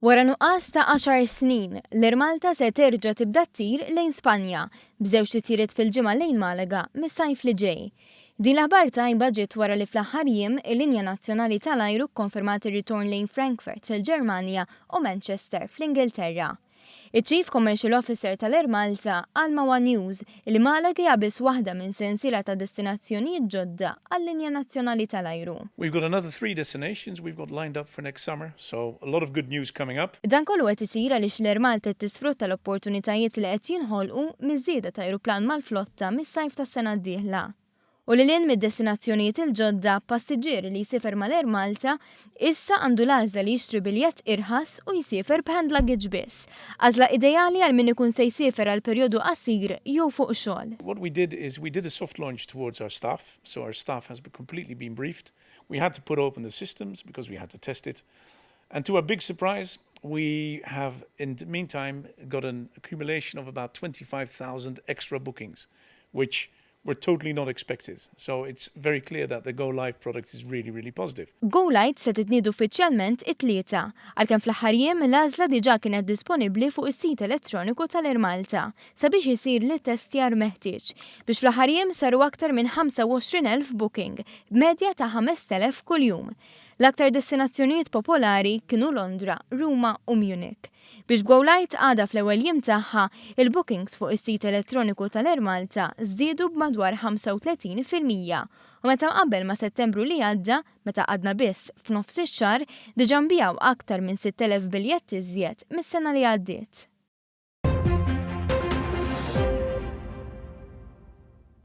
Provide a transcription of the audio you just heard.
Wara nuqqas ta' għaxar snin, l-Air Malta se terġa' tibda ttir lejn Spanja, b'żewġ titjiriet fil-ġimgħa lejn Malaga mis-sajf li ġej. Din l-aħbar tajba ġiet wara li fl-aħħar jiem il-linja nazzjonali tal-ajru kkonfermat ir-ritorn lejn Frankfurt fil-Ġermanja u Manchester fl-Ingilterra. Iċ-Chief Commercial Officer tal-Air Malta qal ma' one News li Malaga hija biss waħda minn sensiela ta' destinazzjonijiet ġodda għal-linja nazzjonali tal-ajru. We've got another three destinations we've got lined up for next summer, so a lot of good news coming up. Dan kollu qed isir għaliex l-Air Malta qed tisfrutta l-opportunitajiet li qed jinħolqu miż-żieda ta' ajruplan mal-flotta mis-sajf tas-sena d-dieħla. U lil hinn mid-destinazzjonijiet il-ġodda, passiġġier li jsiefer mal-Air Malta issa għandu l-għażla li jixtri biljett irħas u jsiefer b'hand luggage biss. Għażla ideali għal min ikun se jsiefer għal perjodu qasir jew fuq xogħol. What we did is we did a soft launch towards our staff, so our staff has completely been briefed. We had to put open the systems because we had to test it. And to our big surprise, we have in the meantime got an accumulation of about 25,000 extra bookings, which were totally not expected. So it's very clear that the Go Live product is really, really positive. Go Light se titniedi uffiċjalment it-Tlieta, għalkemm fl-aħħar jiem l-għażla diġà kienet disponibbli fuq is-sit elettroniku tal-Air Malta sabiex isir l-ittestjar meħtieġ biex fl-aħħar jiem saru aktar minn 25,000 booking b'medja ta' 5,000 kuljum. L-aktar destinazzjonijiet popolari kienu Londra, Ruma u Munich. Biex Go Light għada fl-ewwel jiem tagħha, il-bookings fuq is-sit elettroniku tal-Air Malta żdiedu b'madwar 35% u meta qabel ma' Settembru li għadda, meta għadna biss f'nofs ix-xahar, diġà nbiegħu aktar minn 6,000 biljett iżjed mis-sena li għaddiet.